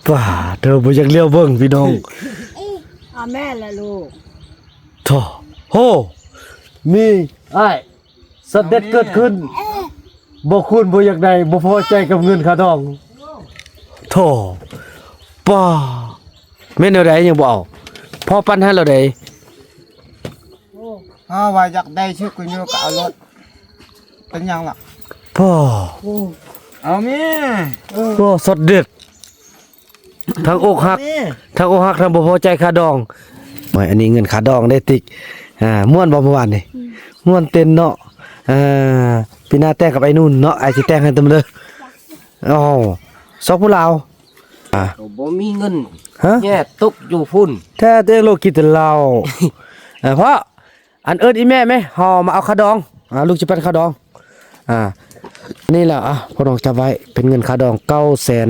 ປ້າ ເດີ ບໍ່ຢາກຫຼຽວເບິ່ງພີ່ນ້ອງ. ອາ ແມ່ນລະລູກ. ໂທ້ ໂຮ ມີ ອ້າຍ ຊັອດເດັດເກີດຂຶ້ນ. ບໍ່ຄູນບໍ່ຢາກໄດ້ ບໍ່ພໍໃຈກັບເງິນຄ່າດອງ. ໂທ້ ປ້າ ແມ່ນແນວໃດຍັງບໍ່ເອົາ? ພໍ່ປັນໃຫ້ແລ້ວໃດ? ອ້າ ວ່າຢາກໄດ້ຊື່ກຸຍໂຍກະເອົາໂລດ ເປັນຫຍັງລະ? ພໍ່ ເອົາແມ່. ພໍ່ ຊັອດເດັດ ທັງອົກຫັກ ທັງອົກຫັກ ທັງບໍ່ພໍໃຈຄ່າດອງ. ໂອ້ຍ ອັນນີ້ເງິນຄ່າດອງເດ້ຕິກ. ອ່າ ມ່ວນບໍ່ມື້ວານນີ້? ມ່ວນເຕັ້ນເນາະ. ອ່າ ປີໜ້າແຕ່ງກັບໄອ້ນຸ່ນເນາະ ອ້າຍຊິແຕ່ງໃຫ້ເຕັມເລີຍ. ໂອ້ ຊອກຜູ້ລາວ. ອ່າ ກໍບໍ່ມີເງິນ. ຮະ? ແຍ່ຕົກຢູ່ພຸ້ນ. ແທ້ຕົວເອງໂລກກິນແຕ່ເຫຼົ້າ. ເອີ ພໍ່ ອັນເອີ້ນອີ່ແມ່ແມ ເຮົາມາເອົາຄ່າດອງ. ອ່າ ລູກຊິປັນຄ່າດອງ. ອ່າ ນີ້ລະ ອ່າ ພໍ່ນ້ອງຈັບໄວ້ ເປັນເງິນຄ່າດອງເກົ້າແສນ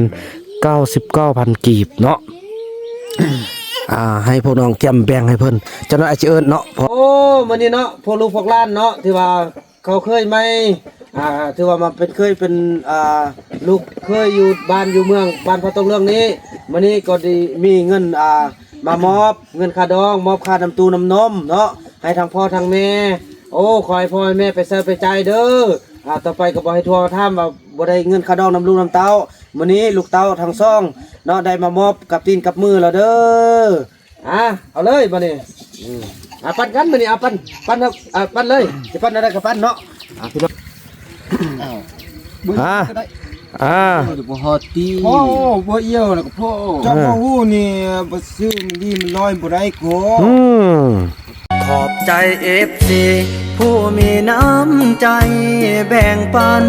ເກົ້າສິບເກົ້າພັນກີບເນາະ. ອ່າ ໃຫ້ພວກນ້ອງກຽມແບ່ງໃຫ້ເພິ່ນ ຈັກໜ້ອຍອາດຊິເອີ້ນເນາະ. ໂອ້ ມື້ນີ້ເນາະ ພວກລູກພວກຫຼານເນາະ ທີ່ວ່າ ເຂົາເຄີຍໃໝ່ ອ່າ ຖືວ່າມາເປັນ ເຄີຍເປັນ ອ່າ ລູກເຄີຍຢູ່ບ້ານຢູ່ເມືອງ ບ້ານພະຕົງເລື່ອງນີ້. ມື້ນີ້ກໍໄດ້ມີເງິນ ອ່າ ມາມອບເງິນຄ່າດອງ ມອບຄ່ານ້ຳຕູ້ນ້ຳນົມເນາະ ໃຫ້ທັງພໍ່ທັງແມ່. ໂອ້ ຂໍໃຫ້ພໍ່ໃຫ້ແມ່ໄປໃຊ້ໄປຈ່າຍເດີ. ອ່າ ຕໍ່ໄປກໍບໍ່ໃຫ້ທວງຖາມວ່າບໍ່ໄດ້ເງິນຄ່າດອງນຳລູກນຳເຕົ້າ. ມື້ນີ້ລູກເຕົ້າທັງສອງເນາະ ໄດ້ມາມອບກັບຕີນກັບມືແລ້ວເດີ. ອ່າ ເອົາເລີຍບາດນີ້. ອືມ ອ່າ ປັນກັນບາດນີ້. ອ່າ ປັນ ປັນເນາະ. ອ່າ ປັນເລີຍ ຊິປັນແນວໃດກໍປັນເນາະ. ອ່າ ພີ່ນ້ອງ ອ້າວ ອ່າ ອ່າ ບໍ່ຮອດຕີ ໂອ້ ບໍ່ອຽວນະກໍພໍ. ເຈົ້າບໍ່ຮູ້ນີ້ ບໍ່ຊື້ມັນດີມັນລອຍບໍ່ໄດ້ກໍ. ອືມ ຂອບໃຈເອັຟຊີຜູ້ມີນ້ຳໃຈແບ່ງປັນ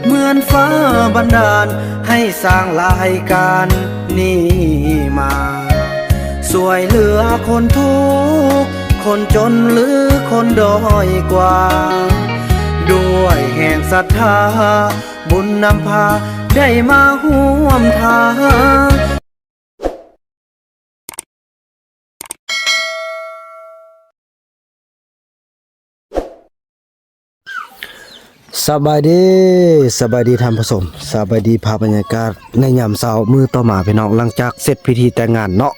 ເໝືອນຟ້າບັນດານໃຫ້ສ້າງລາຍການນີ້ມາ ຊ່ວຍເຫຼືອຄົນທຸກ ຄົນຈົນ ຫຼື ຄົນດ້ອຍກວ່າ ດ້ວຍແຮງສັດທາ ບຸນນຳພາໄດ້ມາຮ່ວມທາງ. ສະບາຍດີ ສະບາຍດີທ່ານຜູ້ຊົມ ສະບາຍດີພາບບັນຍາກາດໃນຍາມເຊົ້າມື້ຕໍ່ມາ ພີ່ນ້ອງ ຫຼັງຈາກເສັດພິທີແຕ່ງງານເນາະ.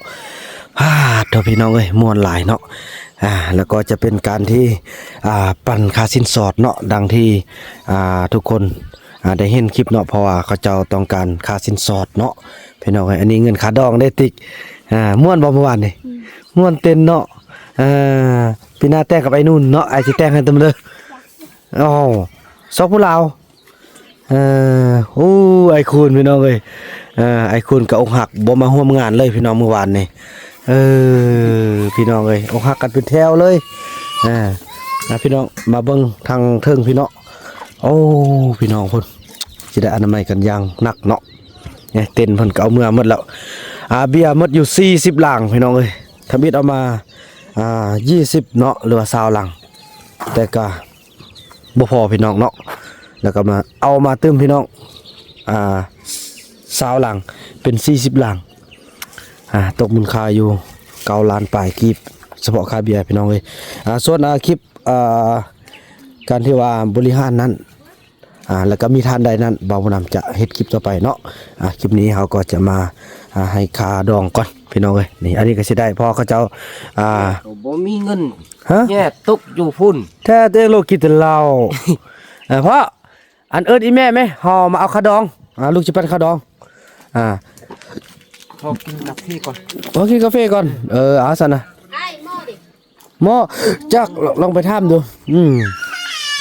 ອາ ໂທ້ ພີ່ນ້ອງເອີຍ ມ່ວນຫຼາຍເນາະ. ອາ ແລ້ວກໍຈະເປັນການທີ່ ອາ ປັນຄ່າສິນສອດເນາະ ດັ່ງທີ່ ອາ ທຸກຄົນ ອາ ໄດ້ເຫັນຄລິບເນາະ ເພາະວ່າເຂົາເຈົ້າຕ້ອງການຄ່າສິນສອດເນາະ ພີ່ນ້ອງເອີຍ. ອັນນີ້ເງິນຄ່າດອງເດ້ຕິກ. ອາ ມ່ວນບໍ່ມື້ວານນີ້? ອືມ ມ່ວນເຕັ້ນເນາະ. ເອີ ປີໜ້າແຕ່ງກັບໄອ້ນຸ່ນເນາະ ອ້າຍຊິແຕ່ງໃຫ້ເຕັມເລີຍ. ໂອ້ ຊອກຜູ້ລາວ. ເອີ ໂອ້ ອ້າຍຄູນ ພີ່ນ້ອງເອີຍ. ເອີ ອ້າຍຄູນກໍອົກຫັກ ບໍ່ມາຮ່ວມງານເລີຍ ພີ່ນ້ອງ ມື້ວານນີ້. ເອີ ພີ່ນ້ອງເອີຍ ອົກຫັກກັນເປັນແຖວເລີຍ. ອ່າ ພີ່ນ້ອງມາເບິ່ງທາງເທິງ ພີ່ນ້ອງ. ໂອ້ ພີ່ນ້ອງພຸ້ນ ຊິໄດ້ອະນາໄມກັນຢ່າງໜັກເນາະ. ເຕັນເພິ່ນກໍເອົາເມືອໝົດແລ້ວ. ອາ ເບຍໝົດຢູ່ສີ່ສິບຫຼັງ ພີ່ນ້ອງເອີຍ. ທຳອິດເອົາມາ ອາ ຊາວເນາະ ຫຼືວ່າຊາວຫຼັງ ແຕ່ກະບໍ່ພໍ ພີ່ນ້ອງເນາະ. ແລ້ວກໍມາເອົາມາຕື່ມ ພີ່ນ້ອງ ອາ ຊາວຫຼັງ ເປັນສີ່ສິບຫຼັງ. ອາ ຕົກມູນຄ່າຢູ່ເກົ້າລ້ານປາຍກີບ ສະເພາະຄ່າເບຍ ພີ່ນ້ອງເອີຍ. ອາ ສ່ວນ ອາ ຄລິບ ອາ ການທີ່ວ່າບໍລິຫານນັ້ນ ອາ ແລ້ວກໍມີທ່ານໃດນັ້ນ ບ່າວບຸນນຳຈະເຮັດຄລິບຕໍ່ໄປເນາະ. ອາ ຄລິບນີ້ເຮົາກໍຈະມາ ອາ ໃຫ້ຄ່າດອງກ່ອນ ພີ່ນ້ອງເອີຍ. ນີ້ ອັນນີ້ກໍຊິໄດ້ ເພາະເຂົາເຈົ້າ ອາ ກໍບໍ່ມີເງິນ. ຮະ? ແຍ່ຕົກຢູ່ພຸ້ນ. ແທ້ຕົວເອງໂລກກິນແຕ່ເຫຼົ້າ. ເອີ ພໍ່ ອັນເອີ້ນອີ່ແມ່ແມ ເຮົາມາເອົາຄ່າດອງ. ອາ ລູກຊິປັນຄ່າດອງ. ອາ ຂໍກິນກາເຟກ່ອນ. ຂໍກິນກາເຟກ່ອນ. ເອີ ເອົາຊັ້ນນະ. ອ້າຍ ໝໍ້ເດ? ໝໍ້ ຈັກ ລອງໄປຖາມດູ. ອືມ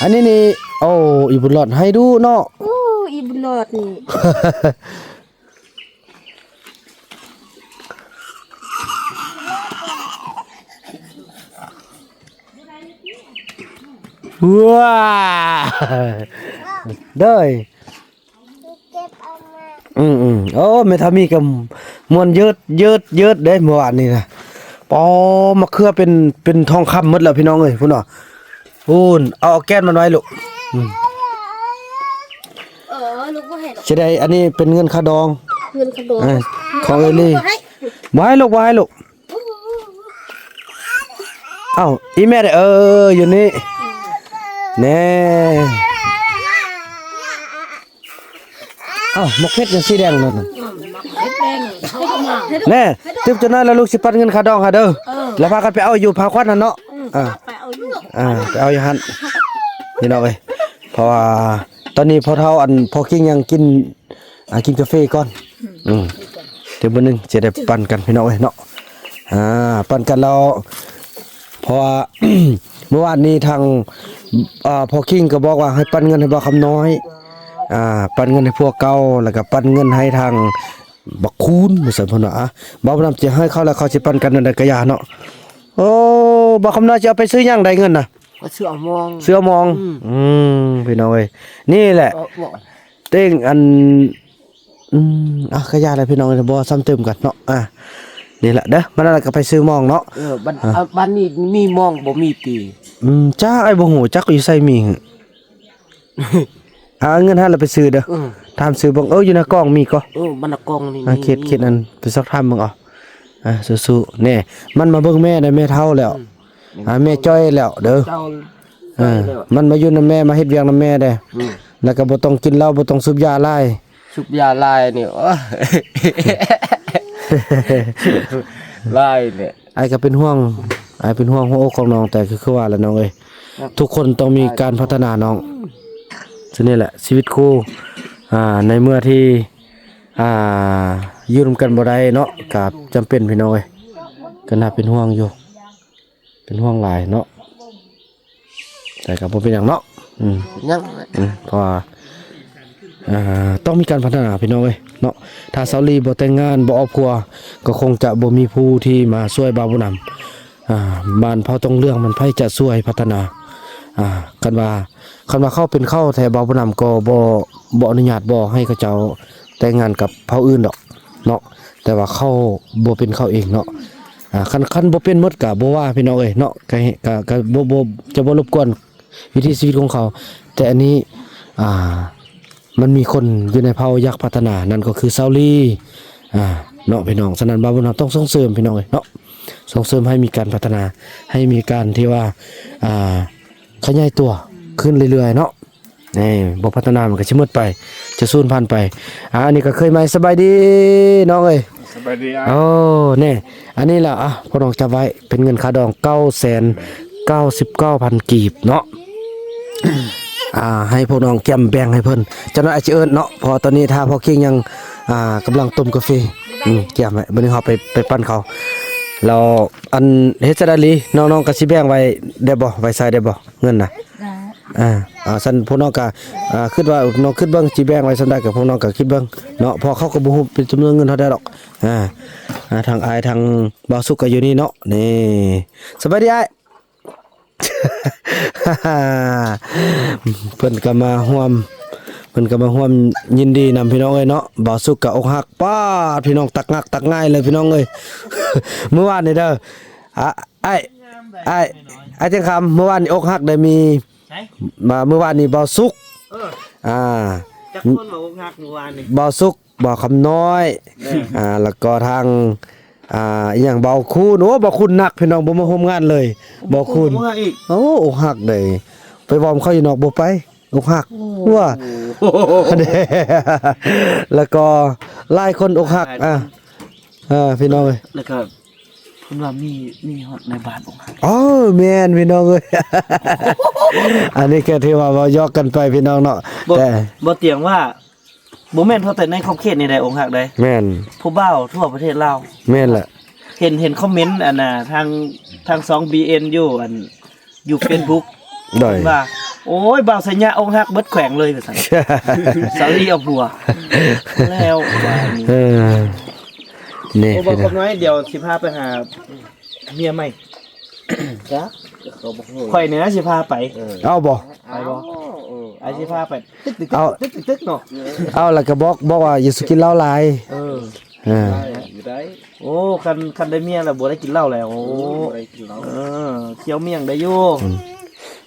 ອັນນີ້ນີ້ ໂອ້ ອີບຸນຫຼອດໃຫ້ດຸເນາະ. ໂອ້ ອີບຸນຫຼອດນີ້ ວ້າ ເດີ. ອືມໆ ໂອ້ ແມ່ທາມີກໍມ່ວນເຢີດໆໆເດ້ມື້ວານນີ້ນະ. ປໍ ມະເຂືອເປັນ ເປັນທອງຄຳໝົດແລ້ວ ພີ່ນ້ອງເອີຍ. ພຸ້ນເນາະ ພຸ້ນ ເອົາ ເອົາແກ່ນມັນໄວ້ລູກ. ອືມ ເອີ ລູກບໍ່ໃຫ້ດອກ. ຊິໄດ້ ອັນນີ້ເປັນເງິນຄ່າດອງ. ເງິນຄ່າດອງ ເອີ ຂອງເອີລີ. ບໍ່ໃຫ້ ບໍ່ໃຫ້ລູກ ບໍ່ໃຫ້ລູກ. ເອົ້າ ອີ່ແມ່ເດ້? ເອີ ຢູ່ນີ້ແນ່. ເອົ້າ ໝາກເຜັດຍັງສີແດງນັ້ນ. ແນ່ ຕື່ມຈັກໜ້ອຍແລ້ວລູກຊິປັນເງິນຄ່າດອງໃຫ້ເດີ. ເອີ ແລ້ວພາກັນໄປເອົາຢູ່ພາຂວັນຫັ້ນເນາະ. ອືມ ອ່າ ໄປເອົາຢູ່ ອ່າ ໄປເອົາຢູ່ຫັ້ນ ພີ່ນ້ອງເອີຍ. ເພາະວ່າຕອນນີ້ພໍ່ເຖົ້າ ອັນ ພໍ່ຄິງຍັງກິນ ອ່າ ກິນກາເຟກ່ອນ. ອືມ ເດີມື້ໜຶ່ງຊິໄດ້ປັນກັນ ພີ່ນ້ອງເອີຍເນາະ. ອ່າ ປັນກັນແລ້ວ ເພາະວ່າ ມື້ວານນີ້ທາງ ອ່າ ພໍ່ຄິງກໍບອກວ່າໃຫ້ປັນເງິນໃຫ້ບ່າວຄຳນ້ອຍ ອ່າ ປັນເງິນໃຫ້ພວກເກົ່າ ແລ້ວກໍປັນເງິນໃຫ້ທາງບັກຄູນ ວ່າຊັ້ນເພິ່ນວ່າ. ອ່າ ບ່າວນຳຊິໃຫ້ເຂົາ ແລ້ວເຂົາຊິປັນກັນນັ້ນໃດກະຢ່າເນາະ. ໂອ້ ບ່າວຄຳນ້ອຍຊິເອົາໄປຊື້ຫຍັງໄດ້ເງິນນະ? ວ່າຊື້ເອົາມອງ ຊື້ເອົາມອງ. ອືມ ອືມ ພີ່ນ້ອງເອີຍ ນີ້ແຫຼະ ເອີ ເວົ້າ ເຕັງອັນ ອືມ ອ່ະ ກະຢ່າແຫຼະພີ່ນ້ອງເອີຍ ບໍ່ຊ້ຳຕື່ມກັນເນາະ. ອ່າ ນີ້ແຫຼະເດີ ມັນນັ້ນລະກະໄປຊື້ມອງເນາະ. ເອີ ບ້ານ ອ່າ ອ່າ ບ້ານນີ້ມີມອງບໍ່ມີຕິ? ອືມ ຈັກ ອ້າຍບໍ່ຮູ້ຈັກຢູ່ໃສມີ. ອ່າ ເງິນຫັ້ນລະໄປຊື້ເດີ. ເອີ ຖາມຊື້ເບິ່ງ. ເອີ ຢູ່ໃນກ່ອງມີກໍ ເອີ ມັນໃນກ່ອງນີ້ ອ່າ ມີ ເຂດ ມີ ເຂດນັ້ນ ໄປສອບຖາມເບິ່ງເອົາ. ອ່າ ສູ້ໆ ແນ່ ມັນມາເບິ່ງແມ່ໄດ໋ ແມ່ເຖົ້າແລ້ວ. ອືມ ອ່າ ແມ່ຈ່ອຍແລ້ວເດີ. ເຈົ້າ ເອີ ມັນມາຢູ່ນຳແມ່ ມາເຮັດວຽກນຳແມ່ເດ້. ອືມ ແລ້ວກໍບໍ່ຕ້ອງກິນເຫຼົ້າ ບໍ່ຕ້ອງສູບຢາຫຼາຍ. ສູບຢາຫຼາຍນີ້ ໂອ້ຍ ຫຼາຍນີ້. ອ້າຍກໍເປັນຫ່ວງ ອ້າຍເປັນຫ່ວງຫົວອົກຂອງນ້ອງ ແຕ່ຄື ຄືວ່າແຫຼະນ້ອງເອີຍ ທຸກຄົນຕ້ອງມີການພັດທະນານ້ອງ. ອືມ ສ່ວນນີ້ແຫຼະຊີວິດຄູ່ ອ່າ ໃນເມື່ອທີ່ ອ່າ ຢູ່ນຳກັນບໍ່ໄດ້ເນາະ ກໍຈຳເປັນພີ່ນ້ອງເອີຍ. ກໍໜ້າເປັນຫ່ວງຢູ່ ເປັນຫ່ວງຫຼາຍເນາະ ແຕ່ກໍບໍ່ເປັນຫຍັງເນາະ. ອືມ ຍັງ ອືມ ເພາະວ່າ ອ່າ ຕ້ອງມີການພັດທະນາພີ່ນ້ອງເອີຍເນາະ. ຖ້າສາວລີບໍ່ແຕ່ງງານ ບໍ່ອອກຄົວ ກໍຄົງຈະບໍ່ມີຜູ້ທີ່ມາຊ່ວຍບ່າວບຸນນຳ. ອ່າ ບ້ານເຜົ່າຕົງເລື່ອງ ມັນໃຜຈະຊ່ວຍພັດທະນາ? ອ່າ ຄັນວ່າ ຄັນວ່າເຂົາເປັນເຂົາແທ້ ບ່າວບຸນນຳກໍບໍ່ ບໍ່ອະນຸຍາດ ບໍ່ໃຫ້ເຂົາເຈົ້າແຕ່ງງານກັບເຜົ່າອື່ນດອກເນາະ. ແຕ່ວ່າເຂົາບໍ່ເປັນເຂົາເອງເນາະ. ອ່າ ຄັນ ຄັນບໍ່ເປັນໝົດກະບໍ່ວ່າພີ່ນ້ອງເອີຍເນາະ ກະ ກະ ກະບໍ່ ບໍ່ ຈະບໍ່ລົບກວນວິຖີຊີວິດຂອງເຂົາ. ແຕ່ອັນນີ້ ອ່າ ມັນມີຄົນຢູ່ໃນເຜົ່າຢາກພັດທະນາ ນັ້ນກໍຄືສາວລີ ອ່າ ເນາະພີ່ນ້ອງ. ສະນັ້ນ ບ່າວບຸນນຳຕ້ອງສົ່ງເສີມພີ່ນ້ອງເອີຍເນາະ ສົ່ງເສີມໃຫ້ມີການພັດທະນາ ໃຫ້ມີການທີ່ວ່າ ອ່າ ຂະຫຍາຍຕົວຂຶ້ນເລື້ອຍໆເນາະ. ນີ້ ບໍ່ພັດທະນາມັນກໍຊິໝົດໄປ ຈະສູນພັນໄປ. ອ່າ ອັນນີ້ກໍເຄີຍໃໝ່. ສະບາຍດີນ້ອງເອີຍ. ສະບາຍດີ. ໂອ້ ແນ່ ອັນນີ້ລະ ອ່ະ ພວກນ້ອງຈັບໄວ້ ເປັນເງິນຄ່າດອງເກົ້າແສນເກົ້າສິບເກົ້າພັນກີບເນາະ. ອ່າ ໃຫ້ພວກນ້ອງກຽມແບ່ງໃຫ້ເພິ່ນ ຈັກໜ້ອຍອາດຊິເອີ້ນເນາະ ເພາະວ່າຕອນນີ້ຖ້າພໍ່ຄິງຍັງ ອ່າ ກຳລັງຕົ້ມກາເຟ. ອືມ ກຽມໄວ້ ບັດນີ້ເຮົາໄປ ໄປປັ້ນເຂົາ ແລ້ວ ອັນ ເຮັດຈັ່ງໃດລີ ນ້ອງໆກໍຊິແບ່ງໄວ້ໄດ້ບໍ່? ໄວ້ໃຊ້ໄດ້ບໍ່ ເງິນນະ? ໄດ້. ອ່າ ອ່າ ຊັ້ນພວກນ້ອງກໍ ອ່າ ຄິດວ່າ ນ້ອງຄິດເບິ່ງ ຊິແບ່ງໄວ້ສ່ຳໃດ ກໍພວກນ້ອງກໍຄິດເບິ່ງເນາະ ເພາະເຂົາກໍບໍ່ຮູ້ເປັນຈຳນວນເງິນເທົ່າໃດດອກ. ອ່າ ອ່າ ທາງອ້າຍ ທາງບ່າວສຸກກໍຢູ່ນີ້ເນາະ. ນີ້ ສະບາຍດີອ້າຍ. ເພິ່ນກໍມາຮ່ວມ ເພິ່ນກໍມາຮ່ວມຍິນດີນຳ ພີ່ນ້ອງເອີຍເນາະ. ບ່າວສຸກກໍອົກຫັກ ປາດ ພີ່ນ້ອງ ຕັກງັກຕັກງ່າຍເລີຍ ພີ່ນ້ອງເອີຍ. ມື້ວານນີ້ເດີ ອາ ອ້າຍ ອ້າຍ ອ້າຍແຈ້ງຄຳ ມື້ວານນີ້ອົກຫັກເດີ ມີ ໃສ? ມາ ມື້ວານນີ້ບ່າວສຸກ ເອີ ອ່າ ຈັກຄົນວ່າອົກຫັກມື້ວານນີ້? ບ່າວສຸກ ບ່າວຄຳນ້ອຍ ເອີ ອ່າ ແລ້ວກໍທາງ ອ່າ ອີຫຍັງ ບ່າວຄູນ. ໂອ້ ບ່າວຄູນໜັກ ພີ່ນ້ອງ ບໍ່ມາຮ່ວມງານເລີຍ ບ່າວຄູນ. ໂອ້ ອົກຫັກເດ້ ໄປວອມເຂົາຢູ່ນອກ ບໍ່ໄປ ອົກຫັກ. ໂອ້ ວ້າ ແລ້ວກໍຫຼາຍຄົນອົກຫັກ. ອ່າ ເອີ ພີ່ນ້ອງເອີຍ ແລ້ວກໍ ເພິ່ນວ່າມີ ມີຮອດໃນບ້ານອົກຫັກ. ເອີ ແມ່ນ ພີ່ນ້ອງເອີຍ. ອັນນີ້ກໍຖືວ່າເວົ້າຢອກກັນໄປ ພີ່ນ້ອງເນາະ. ບໍ່ ແຕ່ ບໍ່ຕຽງວ່າ ບໍ່ແມ່ນເພາະແຕ່ໃນຂອບເຂດນີ້ໄດ້ອົກຫັກໄດ໋. ແມ່ນ ຜູ້ບ່າວທົ່ວປະເທດລາວ. ແມ່ນແຫຼະ. ເຫັນ ເຫັນຄອມເມັນ ອັນນ່າ ທາງ ທາງຊ່ອງ ບີເອັນ ຢູ່ ອັນ ຢູ່ເຟສບຸກ ໂດຍ ວ່າ ໂອ້ຍ ບ່າວໄຊຍະອົກຫັກເບິດແຂວງເລີຍ ວ່າຊັ້ນ. ສາວລີເອົາຜົວແລ້ວ ວ່ານີ້. ເອີ ນີ້ ໂອ້ ບໍ່ຄຳນ້ອຍ ດຽວຊິພາໄປຫາເມຍໃໝ່. ຈ້າ ຂ້ອຍນີ້ນະຊິພາໄປ. ເອີ ເອົາບໍ່? ໄປບໍ່? ເອີ ອ້າຍຊິພາໄປ ຕຶກໆໆເນາະ. ເອົາ ແລ້ວກໍບອກ ບອກວ່າຢ່າສູ່ກິນເຫຼົ້າຫຼາຍ. ເອີ ເອີ ໄດ້ ຢູ່ໄດ້. ໂອ້ ຄັນ ຄັນໄດ້ເມຍແລ້ວບໍ່ໄດ້ກິນເຫຼົ້າແລ້ວ. ໂອ້ ບໍ່ໄດ້ກິນເຫຼົ້າ. ເອີ ຄຽວມ້ຽງໄດ້ຢູ່. ອືມ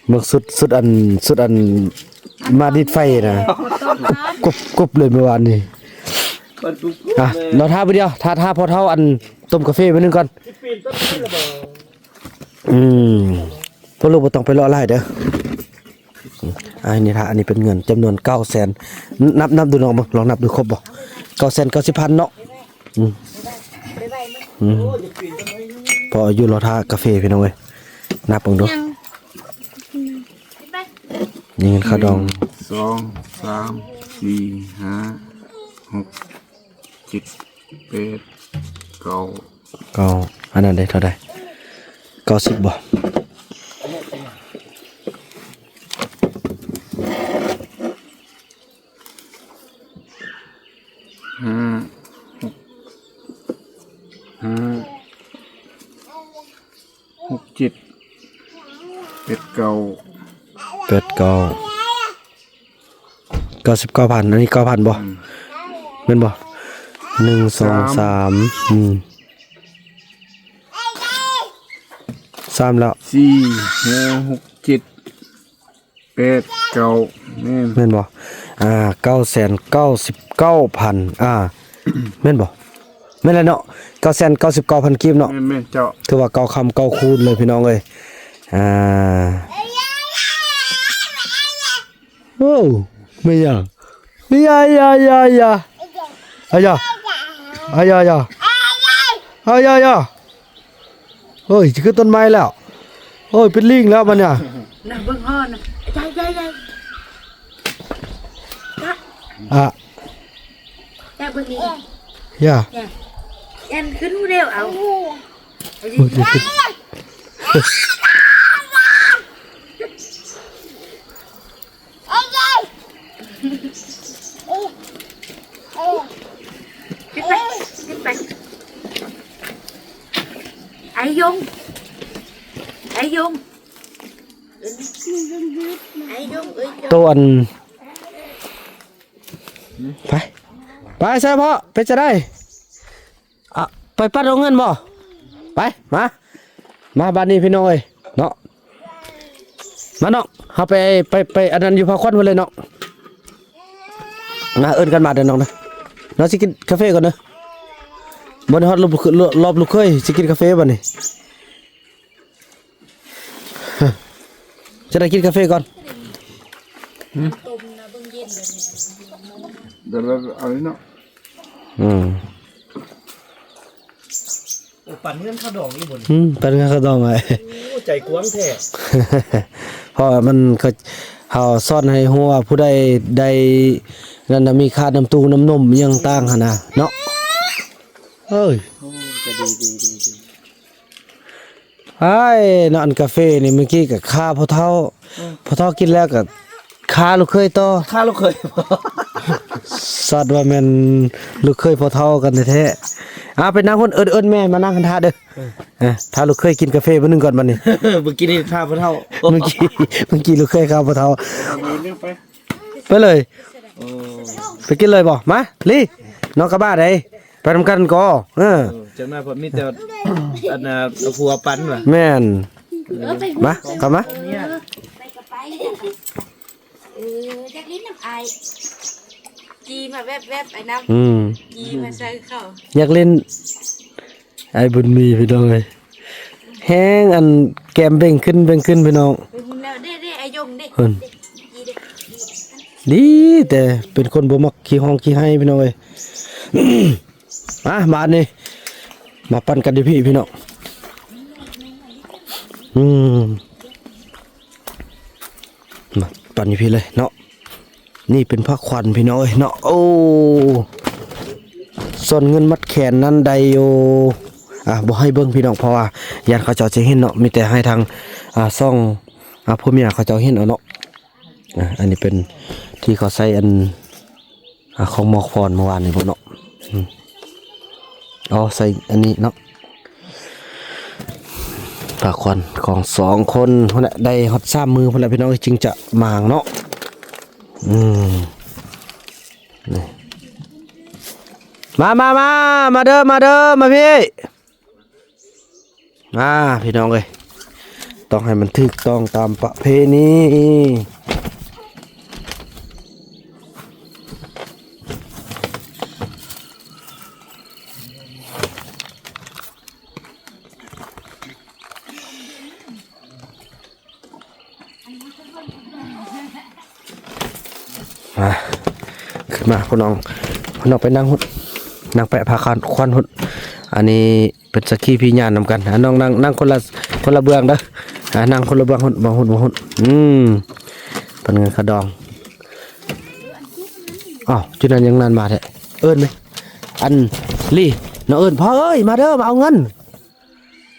ເບິ່ງຊຸດ ຊຸດອັນ ຊຸດອັນມາດີດໄຟນະ ກຸບໆເລີຍມື້ວານນີ້. ອ່ະ ລໍຖ້າຜູ້ດຽວ ຖ້າ ຖ້າພໍ່ເຖົ້າອັນຕົ້ມກາເຟມື້ໜຶ່ງກ່ອນ. ອືມ ພວກລູກບໍ່ຕ້ອງໄປເລາະຫຼາຍເດີ. ອັນນີ້ຖ້າ ອັນນີ້ເປັນເງິນຈຳນວນເກົ້າແສນ ນັບ ນັບດູນ້ອງເບິ່ງ ລອງນັບດູຄົບບໍ່? ເກົ້າແສນເກົ້າສິບພັນເນາະ. ອືມ ອືມ ພໍຢູ່ ລໍຖ້າກາເຟພີ່ນ້ອງເອີຍ ນັບເບິ່ງດູ. ນີ້ເງິນຄ່າດອງ ສອງ ສາມ ສີ່ ຫ້າ ຫົກ ເຈັດ ແປດ ເກົ້າ ເກົ້າ ອັນນັ້ນເດ້ ເທົ່າໃດ? ເກົ້າສິບບໍ່? ຫ້າ ຫົກ ຫ້າ ຫົກ ເຈັດ ແປດ ເກົ້າ ແປດ ເກົ້າ ເກົ້າສິບເກົ້າພັນ ອັນນີ້ເກົ້າພັນບໍ່? ອືມ ແມ່ນບໍ່? ໜຶ່ງ ສອງ ສາມ ສາມ ອືມ ສາມແລ້ວ ສີ່ ຫ້າ ຫົກ ເຈັດ ແປດ ເກົ້າ ແມ່ນ ແມ່ນບໍ່? ອ່າ ເກົ້າແສນເກົ້າສິບເກົ້າພັນ ອ່າ ແມ່ນບໍ່? ແມ່ນແຫຼະເນາະ ເກົ້າແສນເກົ້າສິບເກົ້າພັນກີບເນາະ. ແມ່ນໆ ເຈົ້າ ຖືວ່າເກົ້າຄຳເກົ້າຄູນເລີຍພີ່ນ້ອງເອີຍ. ອ່າ ໂອ້ ແມ່ນຫຍັງ? ຢາ ຢາ ຢາ ຢາ ອາຢາ ອາຢາ ຢາ ອາຢາ ຢາ. ເຮີ້ຍ ຊິຂຶ້ນຕົ້ນໄມ້ແລ້ວ ໂອ້ຍ ເປັນລີງແລ້ວບັດນີ້ ນະ ເບິ່ງຫໍ່ນະ ໃຫຍ່ ໃຫຍ່ ໃຫຍ່ ອ່ະ ແຕ່ເບິ່ງນີ້ ຢ່າ ຢ່າ ຢ້ານຂຶ້ນຜູ້ດຽວ ເອົາ ໂອ້ຍ ຂຶ້ນໄປ ຂຶ້ນໄປ ໄອ້ຢົງ ໄອ້ຢົງ ໄອ້ຢົງເອີຍ ໂຕອັນ ໄປ ໄປໃສພໍ່ ເປັນຈັ່ງໃດ? ອ່ະ ໄປປັດເອົາເງິນບໍ່? ໄປ ມາ ມາບາດນີ້ພີ່ນ້ອງເອີຍເນາະ ມານ້ອງ ເຮົາໄປ ໄປ ໄປອັນນັ້ນຢູ່ພາຂວັນພຸ້ນເລີຍນ້ອງ ມາ ເອີ້ນກັນມາເດີນ້ອງເດີ ນ້ອງຊິກິນກາເຟກ່ອນເດີ ບໍ່ໄດ້ຮອດລອບ ລອບລູກເຂີຍ ຊິກິນກາເຟບາດນີ້. ຈະໄດ້ກິນກາເຟກ່ອນ ຫືມ ດຽວເອົານີ້ເນາະ ອືມ ໂອ້ ປັນເງິນຄ່າດອງອີກບໍ່ນີ້? ອືມ ປັນເງິນຄ່າດອງໄວ້ ໂອ້ ໃຈກວ້າງແທ້ ເພາະວ່າມັນ ເຮົາສອນໃຫ້ຮູ້ວ່າຜູ້ໃດໄດ້ນັ້ນນະ ມີຄ່ານ້ຳຕູ້ນ້ຳນົມອີ່ຫຍັງຕ່າງຫັ້ນນະເນາະ ເອີຍ ໂອ້ ກະດີ ດີ ດີ ດີ. ອ້າຍ ເນາະ ອັນກາເຟນີ້ ມື້ກີ້ກະຄາພໍ່ເຖົ້າ ອືມ ພໍ່ເຖົ້າກິນແລ້ວກະຄາລູກເຂີຍຕໍ່ ຄາລູກເຂີຍ ສັດວ່າແມ່ນລູກເຂີຍພໍ່ເຖົ້າກັນແທ້ໆ. ອ່າ ໄປນັ່ງພຸ້ນ ເອີ້ນ ເອີ້ນແມ່ມານັ່ງຫັ້ນຖ້າເດີ ເອີ ອ່າ ຖ້າລູກເຂີຍກິນກາເຟມື້ໜຶ່ງກ່ອນບັດນີ້ ມື້ກີ້ນີ້ຄາພໍ່ເຖົ້າ ມື້ກີ້ ມື້ກີ້ລູກເຂີຍຄາພໍ່ເຖົ້າ ໄປເລີຍ ໂອ້ ໄປກິນເລີຍບໍ່? ມາ ລີ ນ້ອງກະບ້າໃດ ໄປນຳກັນກໍ ເອີ ເອີ ຈັກໜ້ອຍເພິ່ນມີແຕ່ ອັນນ່າ ເອົາຜົວປັນວ່າ ແມ່ນ ເອີ ມາ ເຂົ້າມາ ໄປກະໄປ ເອີ ຢາກຫຼິ້ນນຳອ້າຍ ຈີ່ມາແວບໆ ໄອ້ນ້ຳ ອືມ ຈີ່ມາໃສ່ເຂົາ ຢາກຫຼິ້ນ ອ້າຍບຸນມີ ພີ່ນ້ອງເອີຍ ແຮງອັນແກ້ມເບັ່ງຂຶ້ນເບັ່ງຂຶ້ນພີ່ນ້ອງ ໄປພຸ້ນແລ້ວເດ້ ເດ້ ອາຍົງເດ້ ເພິ່ນ ເດ້ ດີແຕ່ເປັນຄົນບໍ່ມັກຂີ້ຮ້ອງຂີ້ໄຫ້ພີ່ນ້ອງເອີຍ. ມາບາດນີ້ ມາປັ່ນກັນຢູ່ພີ້ພີ່ນ້ອງ ອືມ ມາປັ່ນຢູ່ພີ້ເລີຍເນາະ. ນີ້ເປັນພາຂວັນພີ່ນ້ອງເອີຍເນາະ ໂອ້ ສ່ວນເງິນມັດແຂນນັ້ນໄດ້ຢູ່ ອ່າ ບໍ່ໃຫ້ເບິ່ງພີ່ນ້ອງ ເພາະວ່າຢ້ານເຂົາເຈົ້າຈະເຫັນເນາະ ມີແຕ່ໃຫ້ທາງ ອ່າ ຊ່ອງ ອ່າ ຜົວເມຍເຂົາເຈົ້າເຫັນເອົາເນາະ. ອ່າ ອັນນີ້ເປັນທີ່ເຂົາໃສ່ອັນ ອ່າ ຂອງໝໍກຟອນເມື່ອວານນີ້ພຸ້ນເນາະ ອືມ ເອົາໃສ່ອັນນີ້ເນາະ. ພາຂວັນຂອງສອງຄົນພຸ້ນແຫຼະ ໄດ້ຮອດສາມມື້ພຸ້ນແຫຼະພີ່ນ້ອງ ຈຶ່ງຈະມາງເນາະ ອືມ ນີ້ ມາ ມາ ມາ ມາເດີ ມາເດີ ມາພີ້ ມາພີ່ນ້ອງເອີຍ ຕ້ອງໃຫ້ມັນຖືກຕ້ອງຕາມປະເພນີ. ມາ ພໍ່ນ້ອງ ພໍ່ນ້ອງໄປນັ່ງພຸ້ນ ນັ່ງແປະຜ້າຄວານພຸ້ນ. ອັນນີ້ເປັນສັກຂີວິນຍານນຳກັນ. ອ່າ ນ້ອງນັ່ງ ນັ່ງຄົນລະ ຄົນລະເບື້ອງເດີ. ອ່າ ນັ່ງຄົນລະເບື້ອງພຸ້ນ ເບິ່ງພຸ້ນ ເບິ່ງພຸ້ນ. ອືມ ເພິ່ນເງິນຄ່າດອງ. ອ້າວ ຈຸດນັ້ນຍັງນັ້ນມາແທ້. ເອີ້ນເດ້ ອັນ ລີ ນ້ອງເອີ້ນ ພໍ່ເອີຍ ມາເດີ ມາເອົາເງິນ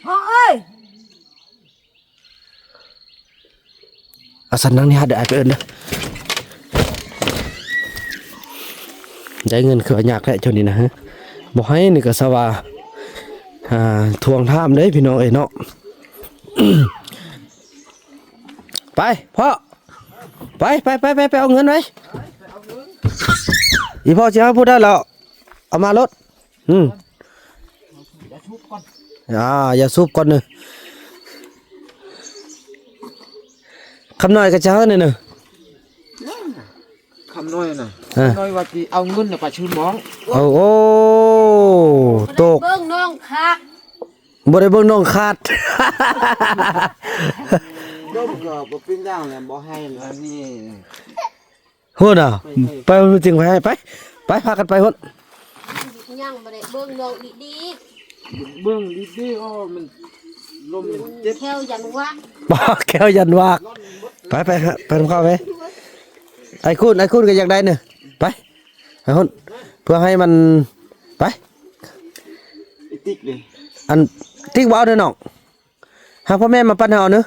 ພໍ່ເອີຍ. ອາ ສັນນັ່ງນີ້ຫາ ດຽວອ້າຍໄປເອີ້ນເດີ. ໄດ້ເງິນຄືວ່າຍາກແທ້ຊ່ວງນີ້ນະ. ບໍ່ໃຫ້ນີ້ກໍສະວ່າ ອ່າ ທວງຖາມເດ້ພີ່ນ້ອງເອີຍເນາະ. ໄປພໍ່ ໄປ ໄປ ໄປ ໄປ ໄປເອົາເງິນໄປ. ອີພໍ່ຊິເອົາຜູ້ໃດແລ້ວ ເອົາມາໂລດ. ອືມ ຢ່າສູບກ່ອນ ອ່າ ຢ່າສູບກ່ອນເດີ. ຄຳນ້ອຍກໍຈະເຮີ້ນເດີ ຄຳນ້ອຍນະ. ເອີ ຄຳນ້ອຍວ່າຊິເອົາເງິນນະໄປຊື້ໝໍ້. ໂອ້ ໂອ້ ໂຕກ ເບິ່ງນ້ອງຄັກ ບໍ່ໄດ້ເບິ່ງນ້ອງຄັກ. ລົມກໍບໍ່ເປັນຫຍັງແຫຼະ ບໍ່ໃຫ້ແລ້ວນີ້. ໂຫນະ ໄປ ໄປ ໄປ ໄປ ໄປ ພາກັນໄປພຸ້ນ. ຍັງບໍ່ໄດ້ເບິ່ງນ້ອງດີໆ ເບິ່ງດີໆ. ໂອ້ ມັນລົມມັນເຈັບ ແຂ້ວຢັນວາກ ແຂ້ວຢັນວາກ. ໄປ ໄປ ໄປນຳເຂົາໄປ. ໄອ້ຄູນ ໄອ້ຄູນກໍຢາກໄດ້ເນີ ໄປ ໄປພຸ້ນ ເພື່ອໃຫ້ມັນ ໄປ. ຕິກເດ້ ອັນ ຕິກບໍ່ເອົາເດີນ້ອງ. ຫາພໍ່ແມ່ມາປັ່ນໃຫ້ເອົາເນີ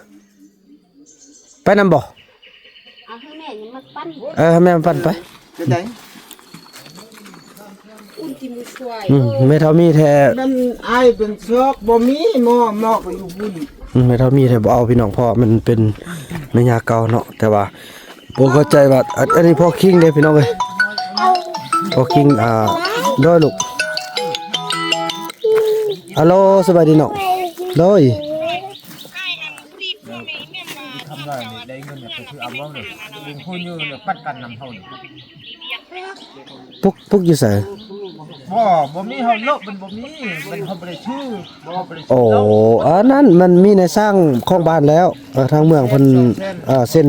ໄປນຳບໍ່? ເອົາໃຫ້ແມ່ມາປັ່ນ ເອີ ໃຫ້ແມ່ມາປັ່ນໄປ. ເປັນໃດ? ອືມ ແມ່ເຖົ້າມີແທ້ ມັນອາຍເປັນຊອກ ບໍ່ມີໝໍ້ ໝໍ້ກໍຢູ່ພຸ້ນ. ອືມ ແມ່ເຖົ້າມີແທ້ ບໍ່ເອົາພີ່ນ້ອງ ເພາະວ່າມັນເປັນແມ່ຍ່າເກົ່າເນາະ ແຕ່ວ່າ ບໍ່ເຂົ້າໃຈວ່າ ອັນ ອັນນີ້ພໍ່ຄິງເດ້ພີ່ນ້ອງເອີຍ ພໍ່ຄິງ. ອ່າ ໂດຍລູກ ອາໂລ ສະບາຍດີນ້ອງ ໂດຍ. ທຳໄດ້ນີ້ ໄດ້ເງິນນີ້ໄປຊື້ອາໝໍ້ນີ້ ເປັນຜູ້ຢູ່ນີ້ ປັດກັນນຳເຮົານີ້ ປຸກ ປຸກຢູ່ໃສ? ບໍ່ ບໍ່ມີ ເຮົາເນາະ ມັນບໍ່ມີ ມັນເຮົາບໍ່ໄດ້ຊື້ ບໍ່ ບໍ່ໄດ້ຊື້. ໂອ້ ອັນນັ້ນມັນມີໃນສ້າງຂອງບ້ານແລ້ວ ເອີ ທາງເມືອງເພິ່ນ ເອີ ເຊັນ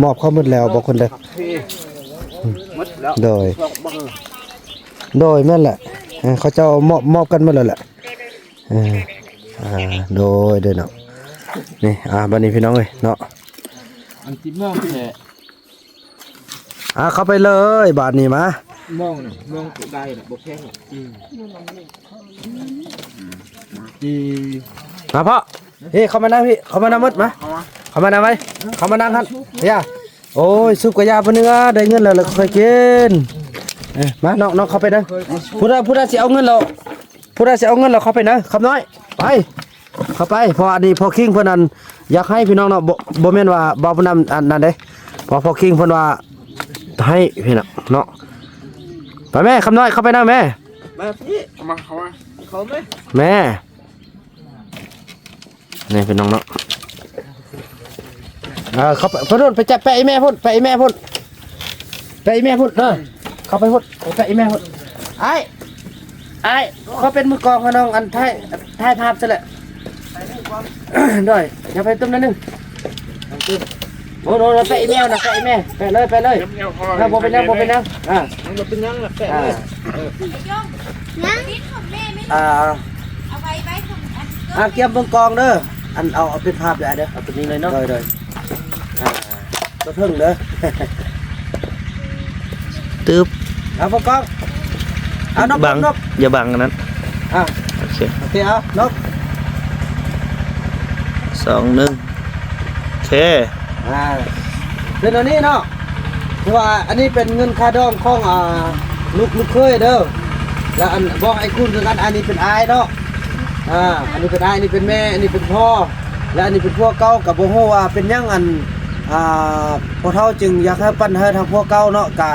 ມອບເຂົາໝົດແລ້ວ ບາງຄົນເດ້. ໂດຍ ໂດຍ ແມ່ນແຫຼະ ເອີ ເຂົາເຈົ້າມອບ ມອບກັນໝົດແລ້ວແຫຼະ. ເອີ ອ່າ ໂດຍ ໂດຍເນາະ ນີ້ ອ່າ ບັດນີ້ພີ່ນ້ອງເອີຍເນາະ ອັນທີ່ມອງແທ້ ອ່າ ເຂົ້າໄປເລີຍບາດນີ້ ມາ ມອງນະ ມອງໄດ້ນະ ບໍ່ແພງນະ. ອືມ ມາພໍ່ ເອີ ເຂົ້າມານັ່ງພີ້ ເຂົ້າມານຳໝົດ ມາ ເຂົ້າມາ ເຂົ້າມານຳໄວ້ ເຂົ້າມານັ່ງຫັ້ນ ຢ່າ ໂອ້ຍ ສູບກະຢ່າ ປາເໜືອ ໄດ້ເງິນແລ້ວ ແລ້ວກໍຄ່ອຍກິນ. ເອີ ມາ ນ້ອງ ນ້ອງເຂົ້າໄປນຳ ຜູ້ໃດ ຜູ້ໃດຊິເອົາເງິນແລ້ວ ຜູ້ໃດຊິເອົາເງິນແລ້ວເຂົ້າໄປນຳ ຄຳນ້ອຍ ໄປ ເຂົ້າໄປ. ເພາະວ່າອັນນີ້ພໍ່ຄິງເພິ່ນ ອັນ ຢາກໃຫ້ພີ່ນ້ອງເນາະ ບໍ່ ບໍ່ແມ່ນວ່າເວົ້ານຳອັນນັ້ນເດ້ ເພາະພໍ່ຄິງເພິ່ນວ່າໃຫ້ພີ່ນ້ອງເນາະ. ໄປແມ່ ຄຳນ້ອຍ ເຂົ້າໄປນຳແມ່ ມາພີ້ ເຂົ້າມາ ເຂົ້າມາ ເຂົ້າມາ ແມ່. ນີ້ພີ່ນ້ອງເນາະ ເອີ ເຂົ້າໄປພຸ້ນ ໄປຈັບແປະອີ່ແມ່ພຸ້ນ ແປະອີ່ແມ່ພຸ້ນ ແປະອີ່ແມ່ພຸ້ນ ເອີ ເຂົ້າໄປພຸ້ນ ໄປແປະອີ່ແມ່ພຸ້ນ. ອ້າຍ ອ້າຍ ຂໍເປັນມືກອງໃຫ້ນ້ອງ ອັນ ຖ່າຍ ຖ່າຍພາບຊະແຫຼະ ໂດຍ ຢ່າໄປຕຸ້ມໜ້ອຍໜຶ່ງ ໂອ້ໂຫ ແປະອີ່ແມ່ນະ ແປະອີ່ແມ່ ແປະເລີຍ ແປະເລີຍ. ບໍ່ເປັນຫຍັງ ບໍ່ເປັນຫຍັງ ອ່າ ມັນບໍ່ເປັນຫຍັງນະ ແປະເລີຍ ອ່າ ຍັງ ອ່າ ເອົາໄວ້ ໄວ້ຂອງອັນ ອ່າ ກຽມເບິ່ງກອງເດີ ອັນ ເອົາ ເອົາເປັນພາບເດີ ເດີ ເອົາຕົວນີ້ເລີຍເນາະ ໂດຍ ໂດຍ ອ່າ ຕົວເທິງເດີ ຕຶບ ເອົາເບິ່ງກອງ ເອົາ ນົບ ບັງ ນົບ ຢ່າບັງອັນນັ້ນ ອ່າ ໂອເຄ ໂອເຄ ເອົາ ນົບ ສອງ ໜຶ່ງ ໂອເຄ ອ່າ ເປັນອັນນີ້ເນາະ ຄືວ່າອັນນີ້ເປັນເງິນຄ່າດອງຂອງ ອ່າ ລູກ ລູກເຂີຍເດີ ແລ້ວອັນ ບອກໄອ້ຄູນຄືກັນ ອັນນີ້ເປັນອ້າຍເນາະ ອ່າ ອັນນີ້ເປັນອ້າຍ ອັນນີ້ເປັນແມ່ ອັນນີ້ເປັນພໍ່ ແລະ ອັນນີ້ເປັນຜົວເກົ່າ ກໍບໍ່ຮູ້ວ່າເປັນຫຍັງ ອັນ ອ່າ ພໍ່ເຖົ້າຈຶ່ງຢາກໃຫ້ປັນໃຫ້ທາງຜົວເກົ່າເນາະ ກະ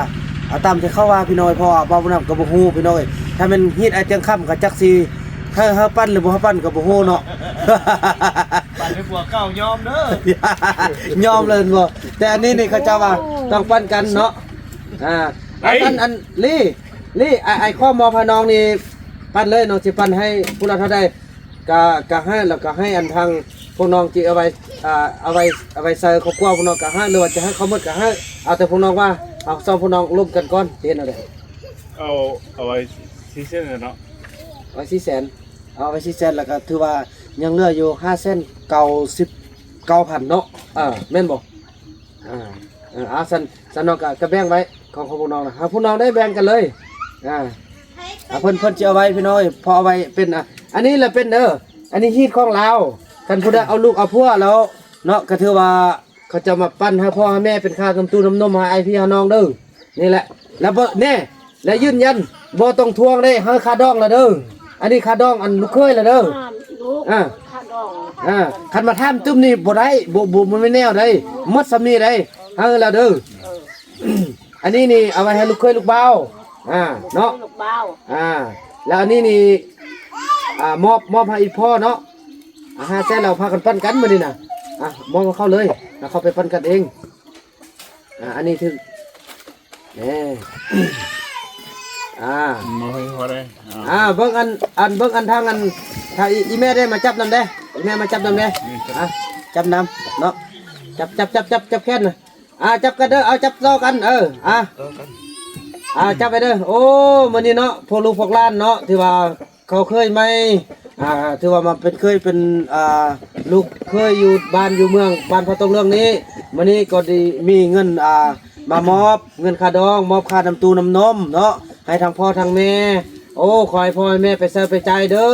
ເອົາຕາມທີ່ເຂົາວ່າພີ່ນ້ອງ ເພາະວ່າເວົ້ານຳກໍບໍ່ຮູ້ພີ່ນ້ອງເອີຍ ຖ້າແມ່ນຮີດອ້າຍຈຽງຄຳກໍຈັກຊິ ໃຫ້ເຮົາປັນຫຼືບໍ່ໃຫ້ປັນກໍບໍ່ຮູ້ເນາະ ປັນໃຫ້ຜົວເກົ່າຍອມເດີ ຍອມເລີຍແມ່ນບໍ່? ແຕ່ອັນນີ້ນີ້ເຂົາເຈົ້າວ່າຕ້ອງປັນກັນເນາະ ອ່າ ອັນ ອັນ ອັນ ລີ ລີ ອ້າຍ ອ້າຍຂໍມອບໃຫ້ນ້ອງນີ້ ປັນເລີຍ ນ້ອງຊິປັນໃຫ້ຜູ້ລະເທົ່າໃດ ກະ ກະໃຫ້ ແລ້ວກະໃຫ້ອັນທາງ ພວກນ້ອງຊິເອົາໄວ້ ອ່າ ເອົາໄວ້ ເອົາໄວ້ໃສ່ຄອບຄົວພວກນ້ອງກໍໃຫ້ ຫຼືວ່າຈະໃຫ້ເຂົາໝົດກໍໃຫ້ ເອົາແຕ່ພວກນ້ອງວ່າ ເອົາ ສອງ ພວກນ້ອງລົມກັນກ່ອນ ຊິເຮັດແນວໃດ? ເອົາ ເອົາໄວ້ສີ່ແສນເນາະ ໄວ້ສີ່ແສນ ເອົາໄວ້ສີ່ແສນ ແລ້ວກໍຖືວ່າຍັງເຫຼືອຢູ່ຫ້າແສນເກົ້າສິບເກົ້າພັນເນາະ ເອີ ແມ່ນບໍ່? ອ່າ ເອີ ເອົາ ຊັ້ນ ຊັ້ນນ້ອງກໍ ກໍແບ່ງໄວ້ ຂອງ ຂອງພວກນ້ອງນະ ໃຫ້ພວກນ້ອງໄດ້ແບ່ງກັນເລີຍ ອ່າ ອ່າ ເພິ່ນ ເພິ່ນຊິເອົາໄວ້ພີ່ນ້ອງ ພໍເອົາໄວ້ເປັນ ອ່າ ອັນນີ້ລະເປັນເດີ ອັນນີ້ຮີດຂອງລາວ ຄັນຜູ້ໃດເອົາລູກເອົາຜົວແລ້ວເນາະ ກໍຖືວ່າເຂົາເຈົ້າມາປັນໃຫ້ພໍ່ໃຫ້ແມ່ ເປັນຄ່ານ້ຳຕູ້ນ້ຳນົມໃຫ້ອ້າຍພີ່ໃຫ້ນ້ອງເດີ ນີ້ແຫຼະ ແລ້ວບໍ່ ແນ່ ແລະຢືນຢັນບໍ່ຕ້ອງທວງເດ້ ໃຫ້ຄ່າດອງລະເດີ ອັນນີ້ຄ່າດອງອັນລູກເຂີຍລະເດີ ອ່າ ອ່າ ຄັນມາຖາມຕື່ມນີ້ບໍ່ໄດ້ ບໍ່ ບໍ່ ບໍ່ແມ່ນແນວໃດ ໝົດສ່ຳນີ້ໃດ ໃຫ້ລະເດີ ອັນນີ້ນີ້ເອົາໄວ້ໃຫ້ລູກເຂີຍລູກບ່າວ ອ່າ ເນາະ ລູກບ່າວ ອ່າ ແລ້ວອັນນີ້ນີ້ ອ່າ ມອບ ມອບໃຫ້ອີ່ພໍ່ເນາະ ອ່າ ຫ້າແສນ ແລ້ວພາກັນປັນກັນມື້ນີ້ນະ ອ່າ ມອບໃຫ້ເຂົາເລີຍ ແລ້ວເຂົາໄປປັນກັນເອງ ອ່າ ອັນນີ້ຖືກ ເອີ ອ່າ ມາໃຫ້ພໍ່ໄດ້ ອ່າ ອ່າ ເບິ່ງອັນ ອັນ ເບິ່ງອັນທາງອັນ ຖ້າອີ່ ອີ່ແມ່ໄດ້ມາຈັບນຳເດ້ ອີ່ແມ່ມາຈັບນຳເດ້ ອ່າ ຈັບນຳເນາະ ຈັບ ຈັບ ຈັບ ຈັບ ຈັບແຂນນະ ອ່າ ຈັບກັນເດີ ເອົາ ຈັບຕໍ່ກັນ ເອີ ອ່າ ເອີ ກັນ ອ່າ ຈັບໄປເດີ ໂອ້ ມື້ນີ້ເນາະ ພວກລູກພວກຫຼານເນາະ ຖືວ່າ ເຂົາເຂີຍໃໝ່ ອ່າ ຖືວ່າມາເປັນເຂີຍເປັນ ອ່າ ລູກເຂີຍຢູ່ບ້ານຢູ່ເມືອງ ບ້ານພະຕົງເລື່ອງນີ້ ມື້ນີ້ກໍໄດ້ມີເງິນ ອ່າ ມາມອບເງິນຄ່າດອງ ມອບຄ່ານ້ຳຕູ້ນ້ຳນົມເນາະ ໃຫ້ທັງພໍ່ທັງແມ່ ໂອ້ ຂໍໃຫ້ພໍ່ໃຫ້ແມ່ໄປໃຊ້ໄປຈ່າຍເດີ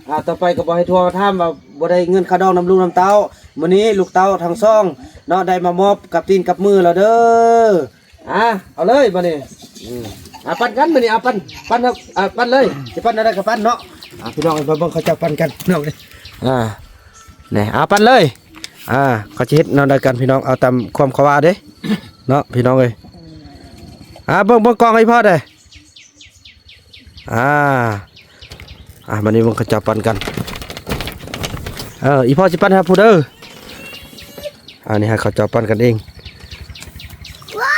ອ່າ ຕໍ່ໄປກໍບໍ່ໃຫ້ທວງຖາມວ່າບໍ່ໄດ້ເງິນຄ່າດອງນຳລູກນຳເຕົ້າ ມື້ນີ້ລູກເຕົ້າທັງສອງເນາະ ໄດ້ມາມອບກັບຕີນກັບມືແລ້ວເດີ ອ່າ ເອົາເລີຍບາດນີ້ ອືມ ອ່າ ປັນກັນບາດນີ້ ອ່າ ປັນ ປັນ ອ່າ ປັນເລີຍ ຊິປັນແນວໃດກໍປັນເນາະ ອ່າ ພີ່ນ້ອງເອີຍ ມາເບິ່ງເຂົາເຈົ້າປັນກັນ ພີ່ນ້ອງເອີຍ ອ່າ ນີ້ ອ່າ ປັນເລີຍ ອ່າ ເຂົາຊິເຮັດແນວໃດກັນ ພີ່ນ້ອງ ເອົາຕາມຄວາມເຂົາວ່າເດ້ເນາະ ພີ່ນ້ອງເອີຍ ອ່າ ເບິ່ງ ເບິ່ງກ້ອງໃຫ້ພໍ່ເດ້ ອ່າ ອ່າ ບາດນີ້ເບິ່ງເຂົາເຈົ້າປັນກັນ ເອີ ອີ່ພໍ່ຊິປັນໃຫ້ຜູ້ເດີ ອັນນີ້ໃຫ້ເຂົາເຈົ້າປັນກັນເອງ ວ້າ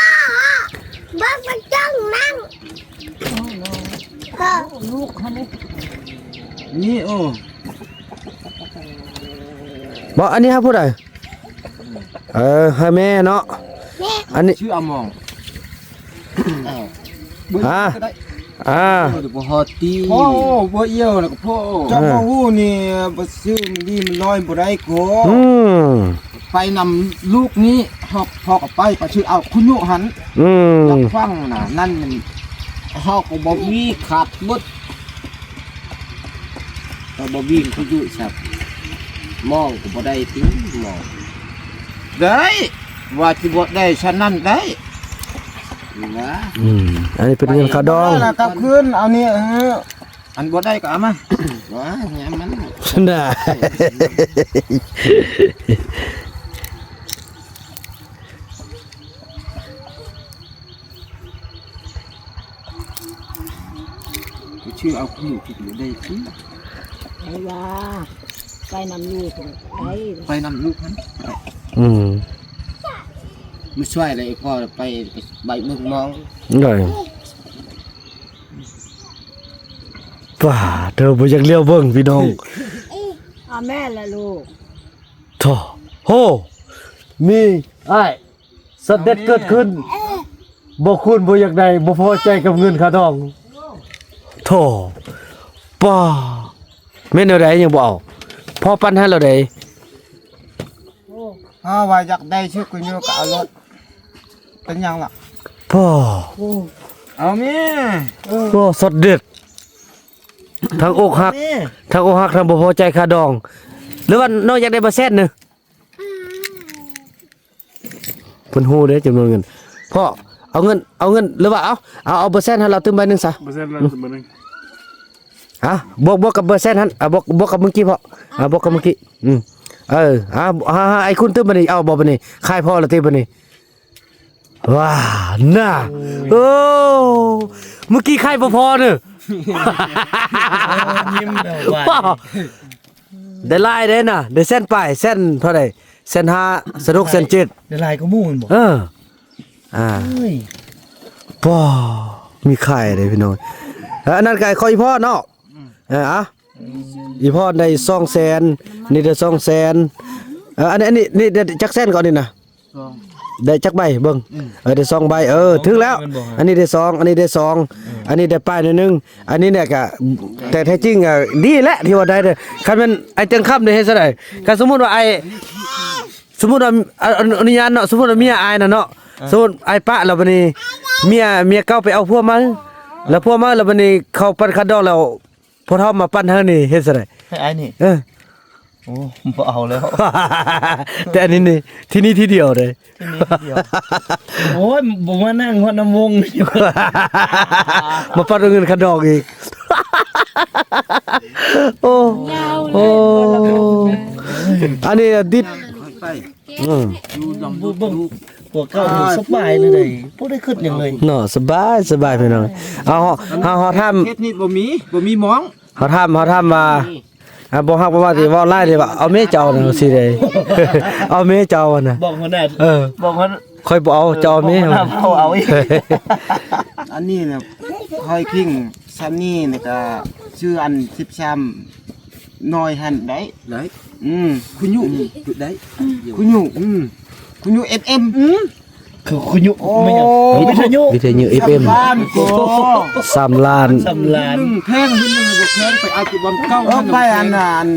ບັກມັນຈັງນັ້ນ ລູກຫັ້ນນີ້ ນີ້ ໂອ້ ບໍ່ ອັນນີ້ໃຫ້ຜູ້ໃດ? ເອີ ໃຫ້ແມ່ເນາະ ແມ່ ອັນນີ້ ຊື່ອາມອງ ອ່າ ອ່າ ເອີ ບໍ່ຮອດຕີ ໂອ້ ບໍ່ອຽວນະກໍພໍ່ ເຈົ້າບໍ່ຮູ້ນີ້ ບໍ່ຊື້ມັນດີມັນລອຍບໍ່ໄດ້ກໍ ອືມ ໄປນຳລູກນີ້ ຮອກ ຮອກໄປ ໄປຊື້ເອົາຄຸຍຸຫັ້ນ ອືມ ຢາກຟັງນະ ນັ້ນ ເຮົາກໍບໍ່ມີ ຂາດໝົດ ກໍບໍ່ມີຄຸຍຸຊັບ ມອງກໍບໍ່ໄດ້ຕິ ມອງ ໄດ້ ວ່າຊິບໍ່ໄດ້ຊັ້ນນັ້ນໄດ້ ວ່າ ອືມ ອັນນີ້ເປັນເງິນຄ່າດອງ ແລ້ວກັບຄືນ ເອົານີ້ ເອີ ອັນບໍ່ໄດ້ກໍເອົາມາ ວ່າ ຍາມມັນ ນະ ໄປຊື້ເອົາຂະໜົມກິນບໍ່ໄດ້ຕິ ໃຜວ່າ ໄປນຳລູກ ໄປ ໄປນຳລູກຫັ້ນ ອືມ ມາຊ່ວຍແລ້ວ ພໍ່ໄປ ໄປເບິ່ງມອງ ໂດຍ ປ້າ ເທີບໍ່ຢາກຫຼຽວເບິ່ງພີ່ນ້ອງ ອາ ແມ່ນລະລູກ ໂທ້ ໂຮ ມີອ້າຍ ສັດເດັດເກີດຂຶ້ນ ບໍ່ຄູນບໍ່ຢາກໄດ້ ບໍ່ພໍໃຈກັບເງິນຄ່າດອງ ໂທ້ ປ້າ ແມ່ນແນວໃດຍັງບໍ່ເອົາ ພໍ່ປັນໃຫ້ແລ້ວໃດ ເຮົາວ່າຢາກໄດ້ຊື່ກຸຍໂຍກະເອົາໂລດ ເປັນຫຍັງລະ ພໍ່ ເອົາແມ່ ພໍ່ ສັດເດັດ ທັງອົກຫັກ ທັງອົກຫັກ ທັງບໍ່ພໍໃຈຄ່າດອງ ຫຼືວ່ານ້ອງຢາກໄດ້ບໍ່ແສນໜຶ່ງ? ເພິ່ນຮູ້ເດ້ຈຳນວນເງິນ ພໍ່ ເອົາເງິນ ເອົາເງິນ ຫຼືວ່າເອົາ ເອົາ ເອົາເປີເຊັນໃຫ້ລາວຕື່ມໃບໜຶ່ງຊະ ເປີເຊັນລາວຕື່ມໃບໜຶ່ງ ຮະ ບວກ ບວກກັບເປີເຊັນຫັ້ນ ອ່າ ບວກ ບວກກັບມື້ກີ້ພໍ່ ອ່າ ບວກກັບມື້ກີ້ ອືມ ເອີ ອ່າ ອ່າ ອ່າ ອ້າຍຄຸນຕື່ມບັດນີ້ ເອົາບໍ່ບັດນີ້ ຂາຍພໍລະຕິບັດນີ້ ວ້າ ນະ ໂອ້ຍ ໂອ້ ມື້ກີ້ຂາຍບໍ່ພໍເດີ ໂອ້ຍ ຍິ້ມແລ້ວ ວ້າ ໄດ້ຫຼາຍເດ້ນະ ໄດ້ແສນປາຍ ແສນເທົ່າໃດ ແສນຫ້າ ສະດຸກ ແສນເຈັດ ໄດ້ຫຼາຍກວ່າໝູ່ແມ່ນບໍ່ ເອີ ອ່າ ເອີຍ ປ້າ ມີຂາຍເດ້ພີ່ນ້ອງ ເອີ ອັນນັ້ນກໍຂອງອີ່ພໍ່ເນາະ ອືມ ເອີ ອ່ະ ອີ່ພໍ່ໄດ້ສອງແສນ ນີ້ໄດ້ສອງແສນ. ເອີ ອັນນີ້ ອັນນີ້ ນີ້ໄດ້ຈັກແສນກໍອັນນີ້ນະ? ສອງ ໄດ້ຈັກໃບເບິ່ງ? ອືມ ເອີ ໄດ້ສອງໃບ. ເອີ ຖືກແລ້ວ. ແມ່ນບໍ່? ອັນນີ້ໄດ້ສອງ ອັນນີ້ໄດ້ສອງ ເອີ ອັນນີ້ໄດ້ປາຍໜ້ອຍໜຶ່ງ. ອັນນີ້ແຫຼະກະ ແຕ່ແທ້ຈິງກະດີແຫຼະທີ່ວ່າໄດ້ເດີ. ຄັນແມ່ນອ້າຍເຕີງຄຳນີ້ເຮັດຈັ່ງໃດ? ຄັນສົມມຸດວ່າອ້າຍ ສົມມຸດວ່າ ອະ ອະ ອະນຸຍາດເນາະ, ສົມມຸດວ່າເມຍອ້າຍນະເນາະ, ເອີ ສົມມຸດອ້າຍປະແລ້ວ ບັດນີ້ເມຍ ເມຍເກົ່າໄປເອົາຜົວໃໝ່ ເອີ ແລ້ວຜົວໃໝ່ ແລ້ວບັດນີ້ເຂົາປັນຄາດອງແລ້ວ ພໍ່ເຖົ້າມາປັນໃຫ້ນີ້ເຮັດຈັ່ງໃດ? ໃຫ້ອ້າຍນີ້? ເອີ ໂອ້ ບໍ່ເອົາແລ້ວ. ແຕ່ອັນນີ້ນີ້ ທີ່ນີ້ທີ່ດຽວເດ້. ທີ່ນີ້ທີ່ດຽວ. ໂອ້ຍ ບໍ່ມານັ່ງຮອດນຳວົງ ມາປັນເອົາເງິນຄາດອງອີກ. ໂອ້ ຍາວເລີຍ ໂອ້ ອັນນີ້ດິດ ອືມ ຢູ່ນຳ ບໍ່ເບິ່ງ ພວກເກົ່ານີ້ສະບາຍເລີຍ ບໍ່ໄດ້ຄິດຫຍັງເລີຍເນາະ. ສະບາຍ ສະບາຍພີ່ນ້ອງ. ເຮົາ ເຮົາ ເຮົາຖາມ ເຂດນີ້ບໍ່ມີ ບໍ່ມີໝອງ. ເຮົາຖາມ ເຮົາຖາມວ່າ ອ່າ ບໍ່ຮັກບໍ່ມັກ ຊິເວົ້າຫຼາຍເດ້ວ່າ ເອົາເມເຈົ້ານະ ຊິໄດ້ ເອົາເມເຈົ້ານະ. ບອກຫົວໜ້າ ເອີ ບອກຫົວໜ້າ ຂ້ອຍບໍ່ເອົາ ເຈົ້າເອົາເມ ບອກຫົວໜ້າ ເອົາເອົາອີກ. ອັນນີ້ນະ ຫອຍພິງຊຳນີ້ນະ ກະຊື້ອັນສິບສາມ ໜ່ວຍຫັ້ນໄດ້ ໄດ້ ອືມ ຄຸຍຸ ອືມ ໄດ້ ຄຸຍຸ ອືມ ຄຸຍຸ ເອັຟເອັມ ອືມ ຄື ຄືຍຸ ໂອ້ ແມ່ນຫຍັງ? ວິທະຍຸ ວິທະຍຸ ເອັຟເອັມ ສາມລ້ານ ສາມລ້ານ ສາມລ້ານ ໜຶ່ງແພງ ໜຶ່ງບໍ່ແພງ ໄປເອົາຢູ່ບ່ອນເກົ່າ ເອີ ຫັ້ນ ໄປອັນ ອັນ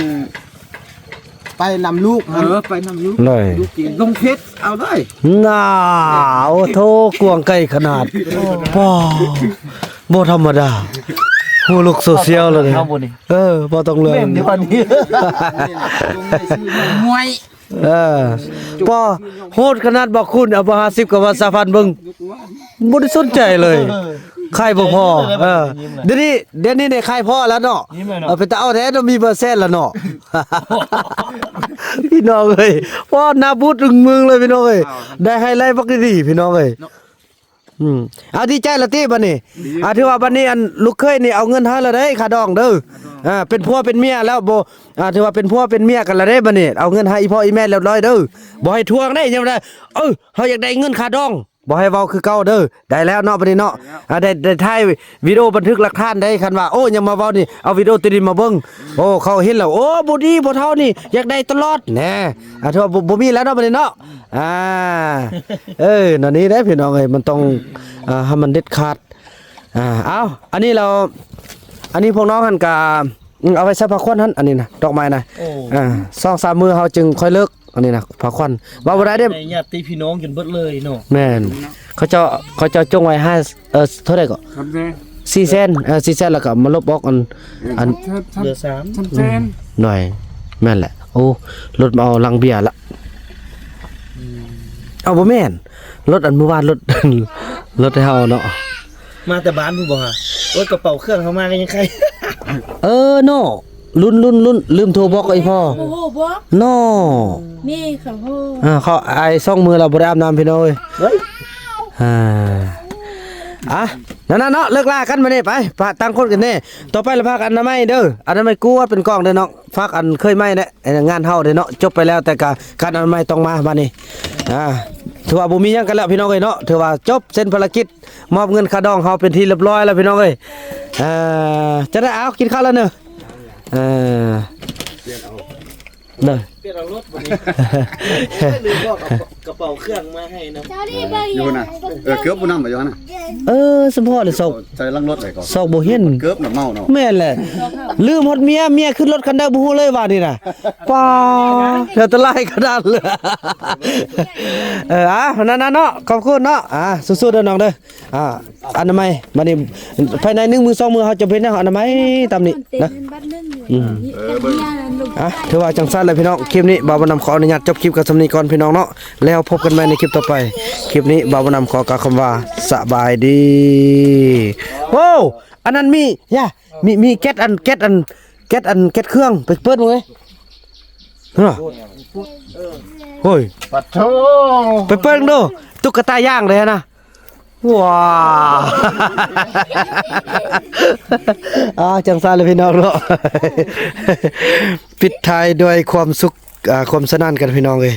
ໄປນຳລູກ ເອີ ຫັ້ນ ໄປນຳລູກ ໄດ້ ລູກກິນລົງເຟສເອົາໄດ້ ໜ້າ ໂອ້ໂທ ກວ້າງໄກຂະໜາດ ປ້າ ບໍ່ທຳມະດາ ຫົວໂລກໂຊຊຽວເລີຍ ເຮົາບໍ່ນີ້ ເອີ ບໍ່ຕ້ອງເລື່ອງ ແມ່ນຢູ່ອັນນີ້ ມວຍ ເອີ ພໍໂຫດຂະໜາດບໍ່ຄູນ ເອົາບໍ່ຫ້າສິບ ກໍວ່າສາພັນເບິ່ງ ບໍ່ໄດ້ສົນໃຈເລີຍ ເອີ ຂາຍບໍ່ພໍ ເອີ ດຽວນີ້ ດຽວນີ້ໄດ້ຂາຍພໍແລ້ວເນາະ ຍິ້ມແລ້ວເນາະ ເອີ ເປັນຕາເອົາແທ້ເນາະ ມີເປີເຊັນແລ້ວເນາະ ພີ່ນ້ອງເອີຍ ພໍໜ້າບູດຕຶງມຶງເລີຍ ພີ່ນ້ອງເອີຍ ໄດ້ໄຮໄລບັກດີໆ ພີ່ນ້ອງເອີຍ ເນາະ ອືມ ອ່າ ດີໃຈລະຕິບັດນີ້ ອ່າ ຖືວ່າບັດນີ້ ອັນ ລູກເຂີຍນີ້ເອົາເງິນໃຫ້ລະເດີ ຄ່າດອງເດີ ອ່າ ເປັນຜົວເປັນເມຍແລ້ວບໍ່ ອ່າ ຖືວ່າເປັນຜົວເປັນເມຍກັນລະເດ້ບັດນີ້ ເອົາເງິນໃຫ້ອີ່ພໍ່ອີ່ແມ່ລຽບຮ້ອຍເດີ ບໍ່ໃຫ້ທວງເດ້ ຍັງບໍ່ໄດ້ ເອີ ເຮົາຢາກໄດ້ເງິນຄ່າດອງ ບໍ່ໃຫ້ເວົ້າຄືເກົ່າເດີ ໄດ້ແລ້ວເນາະ ບັດນີ້ເນາະ ອ່າ ໄດ້ ໄດ້ຖ່າຍວິດີໂອບັນທຶກຫຼັກຖານໄດ້ ຄັນວ່າ ໂອ້ ຍັງມາເວົ້ານີ້ ເອົາວິດີໂອຕົວນີ້ມາເບິ່ງ ໂອ້ ເຂົາເຫັນແລ້ວ ໂອ້ ບໍ່ດີ ພໍ່ເຖົ້ານີ້ ຢາກໄດ້ຕະຫຼອດ ແນ່ ອ່າ ຖືວ່າບໍ່ ບໍ່ມີແລ້ວເນາະ ບັດນີ້ເນາະ ອ່າ ເອີ ແນວນີ້ເດ້ພີ່ນ້ອງເອີຍ ມັນຕ້ອງ ອ່າ ໃຫ້ມັນເດັດຂາດ ອ່າ ເອົາ ອັນນີ້ແລ້ວ ອັນນີ້ພວກນ້ອງຫັ້ນກະ ອືມ ເອົາໄວ້ໃສ່ຜ້າຂວັນຫັ້ນ ອັນນີ້ນະ ດອກໄມ້ນະ ໂອ້ ອ່າ ສອງສາມມື້ເຮົາຈຶ່ງຄ່ອຍເລີກ ອັນນີ້ນະ ຜ້າຂວັນ ເວົ້າບໍ່ໄດ້ເດ້ ໃຫ້ຍາດຕິພີ່ນ້ອງຈົນເບິດເລີຍເນາະ ແມ່ນ ເຂົາເຈົ້າ ເຂົາເຈົ້າຈົ່ງໄວ້ຫ້າ ເອີ ເທົ່າໃດກໍ ສາມແສນ ສີ່ແສນ ເອີ ສີ່ແສນ ແລ້ວກໍມາລົບອອກ ອັນ ເອີ ອັນ ເຫຼືອສາມ ສາມແສນ ອືມ ໜ້ອຍ ແມ່ນແຫຼະ ໂອ້ ລົດມາເອົາຫຼັງເບຍລະ ອືມ ເອົາ ບໍ່ແມ່ນ ລົດອັນມື້ວານ ລົດ ລົດໃຫ້ເຮົາເນາະ ມາແຕ່ບ້ານພຸ້ນບໍ່ຫາ ໂອ້ຍ ກະເປົາເຄື່ອງເຮົາມາກໍຍັງໄຄ ເອີເນາະ ລຸ້ນ ລຸ້ນ ລຸ້ນ ລືມໂທບອກອີ່ພໍ່ ໂອ້ໂຫ ບໍ່ເນາະ ແມ່ເຂົາໂຫ ອ່າ ເຂົາອາຍສອງມື້ແລ້ວບໍ່ໄດ້ອາບນ້ຳ ພີ່ນ້ອງເອີຍ ເອີຍ ອ່າ ອ່ະ ນັ້ນນະເນາະ ເລີກລາກັນບັດນີ້ ໄປ ປະ ຕ່າງຄົນກັນແນ່ ຕໍ່ໄປລະພາກັນອະນາໄມເດີ ອະນາໄມກວດເປັນກອງເດີເນາະ ຝາກອັນເຄີຍໃໝ່ແຫຼະ ງານເຮົາເດ້ເນາະ ຈົບໄປແລ້ວ ແຕ່ກະການອະນາໄມຕ້ອງມາບາດນີ້ ອ່າ ຖືວ່າບໍ່ມີຫຍັງກັນແລ້ວພີ່ນ້ອງເອີຍເນາະ ຖືວ່າຈົບເສັ້ນພາລະກິດ ມອບເງິນຄ່າດອງເຮົາເປັນທີ່ລຽບຮ້ອຍແລ້ວພີ່ນ້ອງເອີຍ ອ່າ ຈັ່ງໃດ ເອົາ ກິນເຂົ້າແລ້ວເນີ ເອີ ເດີ ປ່ຽນເອົາລົດບັດນີ້ ລືມບອກກະເປົາເຄື່ອງມາໃຫ້ນຳ ຢູ່ນະ ເອີ ເກືອບບໍ່ນຳບໍ່ຢູ່ຫັ້ນນະ ເອີ ສະເພາະເລີຍ ຊອກ ໃສ່ຫຼັງລົດໄວ້ກ່ອນ ຊອກບໍ່ເຫັນ ເກີບນະເມົາເນາະ ແມ່ນແຫຼະ ລືມຮອດເມຍ ເມຍຂຶ້ນລົດຄັນໃດບໍ່ຮູ້ເລີຍວ່ານີ້ນະ ປ້າ ອັນຕະລາຍຂະໜາດເລີຍ ເອີ ອ່າ ນັ້ນນະເນາະ ຂອບຄຸນເນາະ ອ່າ ສູ້ໆເດີນ້ອງເດີ ອ່າ ອະນາໄມ ບັດນີ້ ພາຍໃນໜຶ່ງມື້ສອງມື້ ເຮົາຈະເປັນແນວອະນາໄມຕາມນີ້ນະ ອືມ ອ່ະ ຖືວ່າຈັ່ງຊັ້ນແຫຼະພີ່ນ້ອງ ຄລິບນີ້ບ່າວບຸນນຳຂໍອະນຸຍາດຈົບຄລິບກັນສ່ຳນີ້ກ່ອນພີ່ນ້ອງເນາະ ແລ້ວພົບກັນໃໝ່ໃນຄລິບຕໍ່ໄປ ຄລິບນີ້ບ່າວບຸນນຳຂໍກ່າວຄຳວ່າ ສະບາຍດີ ໂອ້ ອັນນັ້ນມີ ຢ່າ ມີ ມີແກັດອັນ ແກັດອັນ ແກັດອັນ ແກັດເຄື່ອງ ໄປເປີດເບິ່ງເອີຍ ເອີ ໂອ້ຍ ປະໂທ ໄປເປີດເບິ່ງດູ ຕຸກກະຕາຍ່າງເດ້ຫັ້ນນະ ວ້າ ອ່າ ຈັ່ງຊັ້ນແຫຼະພີ່ນ້ອງເນາະ ປິດທ້າຍດ້ວຍຄວາມສຸກ ອ່າ ຄວາມສະໜານກັນພີ່ນ້ອງເອີຍ